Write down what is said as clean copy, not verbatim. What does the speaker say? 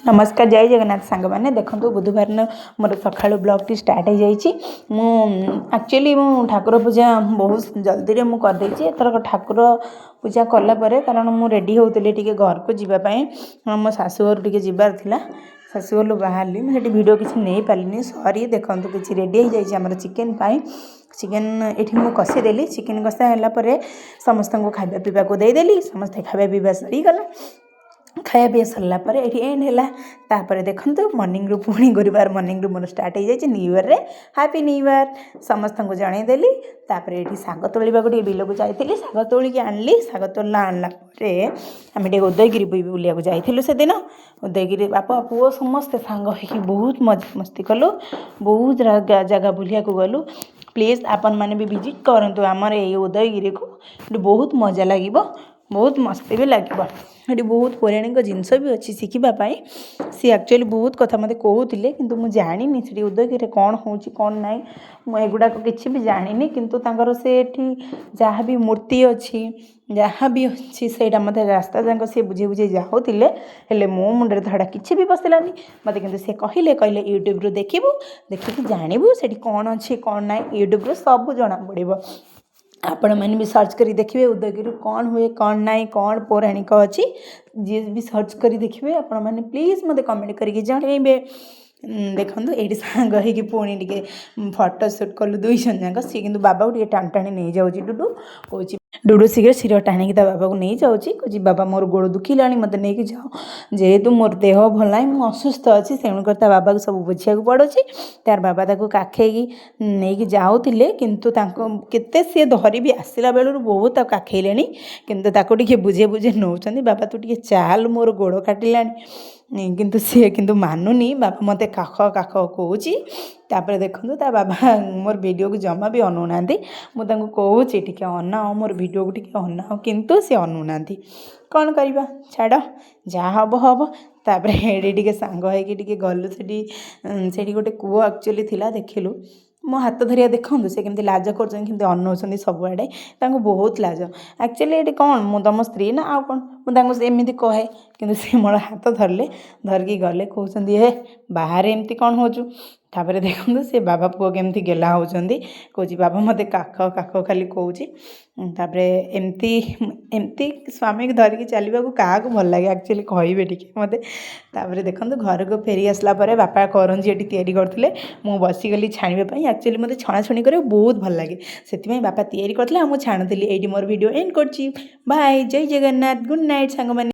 ନମସ୍କାର, ଜୟ ଜଗନ୍ନାଥ ସାଙ୍ଗମାନେ। ଦେଖନ୍ତୁ, ବୁଧବାର ଦିନ ମୋର ସକାଳୁ ବ୍ଲଗ୍ଟି ଷ୍ଟାର୍ଟ ହେଇଯାଇଛି। ମୁଁ ଆକ୍ଚୁଆଲି ମୁଁ ଠାକୁର ପୂଜା ବହୁତ ଜଲ୍ଦିରେ ମୁଁ କରିଦେଇଛି ଏଥରକ। ଠାକୁର ପୂଜା କଲା ପରେ, କାରଣ ମୁଁ ରେଡ଼ି ହେଉଥିଲି ଟିକେ ଘରକୁ ଯିବା ପାଇଁ, ମୋ ଶାଶୁଘରୁ ଟିକେ ଯିବାର ଥିଲା। ଶାଶୁଘରୁ ବାହାରିଲି, ମୁଁ ସେଠି ଭିଡ଼ିଓ କିଛି ନେଇପାରିଲିନି, ସରି। ଦେଖନ୍ତୁ, କିଛି ରେଡ଼ି ହେଇଯାଇଛି ଆମର ଚିକେନ୍ ପାଇଁ। ଚିକେନ୍ ଏଠି ମୁଁ କଷିଦେଲି। ଚିକେନ୍ କଷା ହେଲା ପରେ ସମସ୍ତଙ୍କୁ ଖାଇବା ପିଇବାକୁ ଦେଇଦେଲି। ସମସ୍ତେ ଖାଇବା ପିଇବା ସରିଗଲା। ଖାଇବା ପିଇବା ସରିଲା ପରେ ଏଠି ଏଣ୍ଡ ହେଲା। ତାପରେ ଦେଖନ୍ତୁ, ମର୍ଣ୍ଣିଂରୁ ପୁଣି ଗୁରୁବାର ମର୍ଣ୍ଣିଂରୁ ମୋର ଷ୍ଟାର୍ଟ ହେଇଯାଇଛି। ନ୍ୟୁ ଇୟର୍ରେ ହାପି ନ୍ୟୁ ଇୟର୍ ସମସ୍ତଙ୍କୁ ଜଣେଇଦେଲି। ତାପରେ ଏଠି ଶାଗ ତୋଳିବାକୁ ଟିକେ ବିଲକୁ ଯାଇଥିଲି। ଶାଗ ତୋଳିକି ଆଣିଲି। ଶାଗ ତୋଳିଲା ଆଣିଲା ପରେ ଆମେ ଟିକେ ଉଦୟଗିରି ବି ବୁଲିବାକୁ ଯାଇଥିଲୁ ସେଦିନ। ଉଦୟଗିରି ବାପା ପୁଅ ସମସ୍ତେ ସାଙ୍ଗ ହେଇକି ବହୁତ ମଜାମସ୍ତି କଲୁ। ବହୁତ ଜାଗା ବୁଲିବାକୁ ଗଲୁ। ପ୍ଲିଜ୍, ଆପଣମାନେ ବି ଭିଜିଟ୍ କରନ୍ତୁ ଆମର ଏଇ ଉଦୟଗିରିକୁ। ଏଠି ବହୁତ ମଜା ଲାଗିବ, ବହୁତ ମସ୍ତି ବି ଲାଗିବ। ସେଠି ବହୁତ ପୌରାଣିକ ଜିନିଷ ବି ଅଛି ଶିଖିବା ପାଇଁ। ସିଏ ଆକ୍ଚୁଆଲି ବହୁତ କଥା ମୋତେ କହୁଥିଲେ, କିନ୍ତୁ ମୁଁ ଜାଣିନି ସେଠି ଉଦୟଗିରିରେ କ'ଣ ହେଉଛି, କ'ଣ ନାହିଁ। ମୁଁ ଏଗୁଡ଼ାକ କିଛି ବି ଜାଣିନି। କିନ୍ତୁ ତାଙ୍କର ସେଠି ଯାହା ବି ମୂର୍ତ୍ତି ଅଛି, ଯାହା ବି ଅଛି, ସେଇଟା ମୋତେ ରାସ୍ତା ଯାକ ସିଏ ବୁଝେଇ ବୁଝେଇ ଯାଉଥିଲେ। ହେଲେ ମୋ ମୁଣ୍ଡରେ ତ ସେଇଟା କିଛି ବି ପଶିଲାନି ମୋତେ। କିନ୍ତୁ ସେ କହିଲେ, ୟୁଟ୍ୟୁବରୁ ଦେଖିବୁ, ଦେଖିକି ଜାଣିବୁ ସେଠି କ'ଣ ଅଛି, କ'ଣ ନାହିଁ। ୟୁଟ୍ୟୁବରୁ ସବୁ ଜଣାପଡ଼ିବ। ଆପଣମାନେ ବି ସର୍ଚ୍ଚ କରି ଦେଖିବେ, ଉଦୟଗିରି କ'ଣ ହୁଏ, କ'ଣ ନାହିଁ, କ'ଣ ପୌରାଣିକ ଅଛି। ଯିଏ ବି ସର୍ଚ୍ଚ କରି ଦେଖିବେ, ଆପଣମାନେ ପ୍ଲିଜ୍ ମୋତେ କମେଣ୍ଟ କରିକି ଜଣେଇବେ। ଦେଖନ୍ତୁ, ଏଇଠି ସାଙ୍ଗ ହେଇକି ପୁଣି ଟିକେ ଫଟୋ ସୁଟ୍ କଲୁ ଦୁଇ ଜଣ ଯାକ। ସିଏ କିନ୍ତୁ ବାବାକୁ ଟିକେ ଟାଣି ଟାଣି ନେଇଯାଉଛି। ଡୁଡୁ କହୁଛି, ଡୁଡୁ ଶୀଘ୍ର ଶୀଘ୍ର ଟାଣିକି ତା ବାବାକୁ ନେଇଯାଉଛି। କହୁଛି, "ବାବା, ମୋର ଗୋଡ଼ ଦୁଖିଲାଣି, ମୋତେ ନେଇକି ଯାଅ।" ଯେହେତୁ ମୋର ଦେହ ଭଲ ନାହିଁ, ମୁଁ ଅସୁସ୍ଥ ଅଛି, ତେଣୁକରି ତା ବାବାକୁ ସବୁ ବୁଝିବାକୁ ପଡ଼ୁଛି। ତାର ବାବା ତାକୁ କାଖେଇକି ନେଇକି ଯାଉଥିଲେ। କିନ୍ତୁ ତାଙ୍କ କେତେ ସିଏ ଧରି ବି ଆସିଲା ବେଳରୁ ବହୁତ ତାକୁ କାଖେଇଲେଣି। କିନ୍ତୁ ତାକୁ ଟିକେ ବୁଝେଇ ବୁଝେଇ ନେଉଛନ୍ତି, "ବାବା, ତୁ ଟିକେ ଚାଲ, ମୋର ଗୋଡ଼ କାଟିଲାଣି।" କିନ୍ତୁ ସିଏ କିନ୍ତୁ ମାନୁନି। "ବାବା, ମୋତେ କାଖ, କାଖ" କହୁଛି। ତାପରେ ଦେଖନ୍ତୁ, ତା ବାବା ମୋର ଭିଡ଼ିଓକୁ ଜମା ବି ଅନଉନାହାନ୍ତି। ମୁଁ ତାଙ୍କୁ କହୁଛି, "ଟିକେ ଅନାଅ, ମୋର ଭିଡ଼ିଓକୁ ଟିକେ ଅନାଅ।" କିନ୍ତୁ ସେ ଅନଉନାହାନ୍ତି। କ'ଣ କରିବା, ଛାଡ଼, ଯାହା ହେବ ହେବ। ତାପରେ ଏଠି ଟିକେ ସାଙ୍ଗ ହେଇକି ଟିକେ ଗଲୁ ସେଠି। ସେଠି ଗୋଟେ କୂଅ ଆକ୍ଚୁଆଲି ଥିଲା, ଦେଖିଲୁ। ମୋ ହାତ ଧରିବା ଦେଖନ୍ତୁ, ସେ କେମିତି ଲାଜ କରୁଛନ୍ତି, କେମିତି ଅନଉଛନ୍ତି ସବୁଆଡ଼େ। ତାଙ୍କୁ ବହୁତ ଲାଜ। ଆକ୍ଚୁଆଲି ଏଠି କ'ଣ, ମୁଁ ତମ ସ୍ତ୍ରୀ ନା ଆଉ କ'ଣ? ମୁଁ ତାଙ୍କୁ ଏମିତି କହେ, କିନ୍ତୁ ସେ ମୋର ହାତ ଧରିଲେ, ଧରିକି ଗଲେ। କହୁଛନ୍ତି, "ହେ, ବାହାରେ ଏମିତି କ'ଣ ହେଉଛୁ?" ତାପରେ ଦେଖନ୍ତୁ, ସେ ବାବା ପୁଅ କେମିତି ଗେଲା ହେଉଛନ୍ତି। କହୁଛି, "ବାବା, ମୋତେ କାଖ, କାଖ" ଖାଲି କହୁଛି। ତାପରେ ଏମିତି ଏମିତି ସ୍ୱାମୀକୁ ଧରିକି ଚାଲିବାକୁ କାହାକୁ ଭଲ ଲାଗେ ଆକ୍ଚୁଆଲି, କହିବେ ଟିକେ ମୋତେ। ତାପରେ ଦେଖନ୍ତୁ, ଘରକୁ ଫେରି ଆସିଲା ପରେ ବାପା କରଞ୍ଜି ଏଠି ତିଆରି କରୁଥିଲେ। ମୁଁ ବସିଗଲି ଛାଣିବା ପାଇଁ। ଆକ୍ଚୁଆଲି ମୋତେ ଛଣାଛଣି କରିବାକୁ ବହୁତ ଭଲ ଲାଗେ। ସେଥିପାଇଁ ବାପା ତିଆରି କରିଥିଲେ ଆଉ ମୁଁ ଛାଣୁଥିଲି। ଏଇଠି ମୋର ଭିଡ଼ିଓ ଏଣ୍ଡ କରୁଛି। ବାଏ, ଜୟ ଜଗନ୍ନାଥ, ଗୁଡ଼୍ ନାଇଟ୍ ସାଙ୍ଗମାନେ।